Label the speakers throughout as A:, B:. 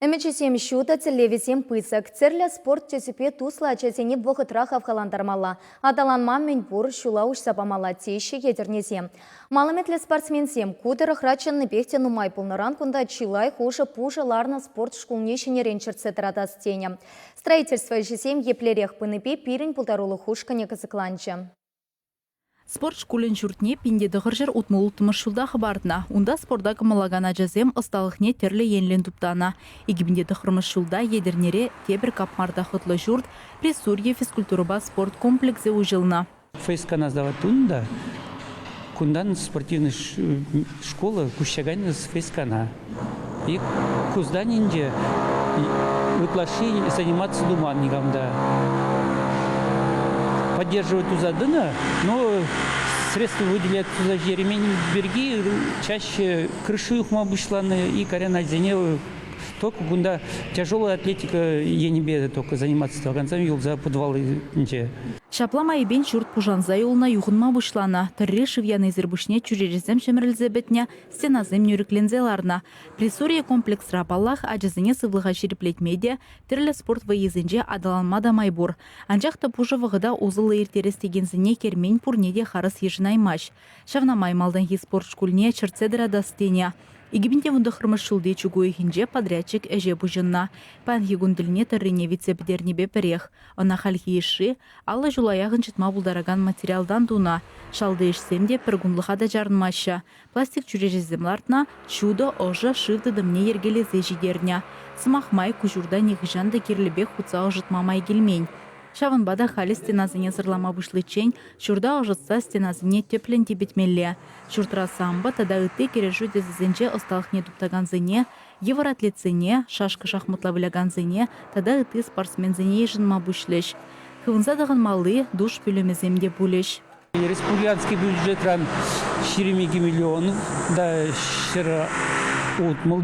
A: Ӗмӗчӗсем ҫутӑ, тӗллевӗсем пысӑк. Тӗрлӗ спорт тӗсӗпе туслӑ ачасене вӑхӑтра хавхалантармалла, аталанма мӗнпур ҫула уҫса памалла теҫҫӗ етӗрнесем. Мал ӗмӗтлӗ спортсменсем ку тӑрӑхра чӑннипех те нумай пулнӑран кунта чылай хушӑ пушӑ ларнӑ спорт шкулне ҫӗнӗрен чӗртсе тӑратас тенӗ. Строительство ӗҫӗсем еплерех пынипе пирӗн пултарулӑх ушкӑнӗ кӑсӑкланчӗ.
B: Спорт шкулӗн ҫуртне 1966 ҫулта хӑпартнӑ. Унта спорта кӑмӑллакан ачасем ӑсталӑхне тӗрлӗ енлӗн туптанӑ. 2009 ҫулта Етӗрнере тепӗр капмар та хӑтлӑ ҫурт, Присурье физкультурӑпа спорт комплексӗ уҫӑлнӑ.
C: ФСКна сдавать тунӑ та кунтан спортивный школа куҫса кайнӑ с ФСКна. И ку зданинче ытлашши заниматься туман никам та. Поддерживать туса тӑнӑ, но средства выделять туса ҫитермен пирки чаще крышу юхма пуҫланӑ и кайран ачасене только кунта тяжелая атлетика енӗпе только заниматься тӑвакансем юлса подвалӗнче.
B: Ҫапла майӗпен ҫурт пушанса юлнӑ, юхӑнма пуҫланӑ. Тӑрри шыв янисӗр пуҫне чӳречесем ҫӗмӗрӗлсе пӗтнӗ, стенасем нӳрӗкленсе ларнӑ. Присурье комплексра, паллах, ачасене сывлӑха ҫирӗплетме те, тӗрлӗ спорт вӑййисенче аталанма та май пур. Анчах та пушӑ вӑхӑта усӑллӑ ирттерес текенсене кермен пурне те харӑс йышӑнаймасть. Ҫавна май малтанхи спорт шкулне чӗртсе тӑратас тенӗ. 2019 ҫулти чӳк уйӑхӗнче подрядчик ӗҫе пуҫӑннӑ. Паянхи кун тӗлне тӑррине витсе пӗтернипе пӗрех. Ӑна хальхи йышши, 50 ҫула яхӑн чӑтма пултаракан материалтан тунӑ. Шалти ӗҫсем те пӗр кунлӑха та чарӑнмаҫҫӗ. Пластик чӳречесем лартнӑ, ҫутӑ, ӑшӑ, шыв тытӑмне йӗркелесе ҫитернӗ. Сӑмах май, ку ҫурта нихӑҫан та кирлӗ пек хутса ӑшӑтма май килмен. Ҫавӑнпа та халӗ стенасене сӑрлама пуҫличчен ҫурта ӑшӑтса стенасене тӗплӗн типӗтмелле. Ҫуртра самбо тата ытти кӗрешӳ тӗсӗсенче ӑсталӑхне туптакансене, йывӑр атлетсене, шашка-шахматла вылякансене тата ытти спортсменсене йышӑнма пуҫлӗҫ. Хывӑнса тӑхӑнмалли душ пӳлӗмӗсем те пулӗҫ.
C: Республиканский бюджетран 22 миллион да 160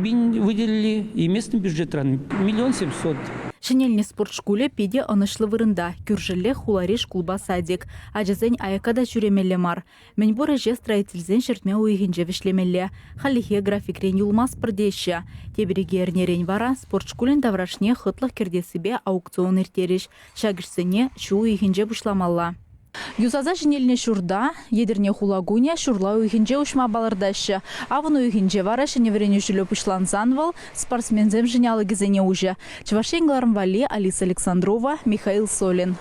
C: пин выделили, и местный бюджетран 1 700 000.
B: Ҫӗнелнӗ спорт шкулӗ питӗ ӑнӑҫлӑ вырӑнта. Кӳршӗллех хулари шкулпа садик. Ачасен аякка та ҫӳремелле мар. Мӗнпур ӗҫе строительсен ҫӗртме уйӑхӗнче вӗҫлемелле. Хальлӗхе графикрен юлмастпӑр теҫҫӗ. Тепӗр икӗ эрнерен вара спорт шкулӗн таврашне хӑтлӑх кӗртессипе аукцион ирттерӗҫ. Ҫак ӗҫсене ҫу уйӑхӗнче пуҫламалла. Юсаса ҫӗнелнӗ ҫурта Етӗрне хула кунӗ ҫурла уйӑхӗнче уҫма палӑртаҫҫӗ. Авӑн уйӑхӗнче вара ҫӗнӗ вӗренӳ ҫулӗ пуҫлансан вӑл спортсменсемшӗн алӑкӗсене уҫӗ. Чӑваш Ен кӑларӑм валли Алиса Александрова, Михаил Солин.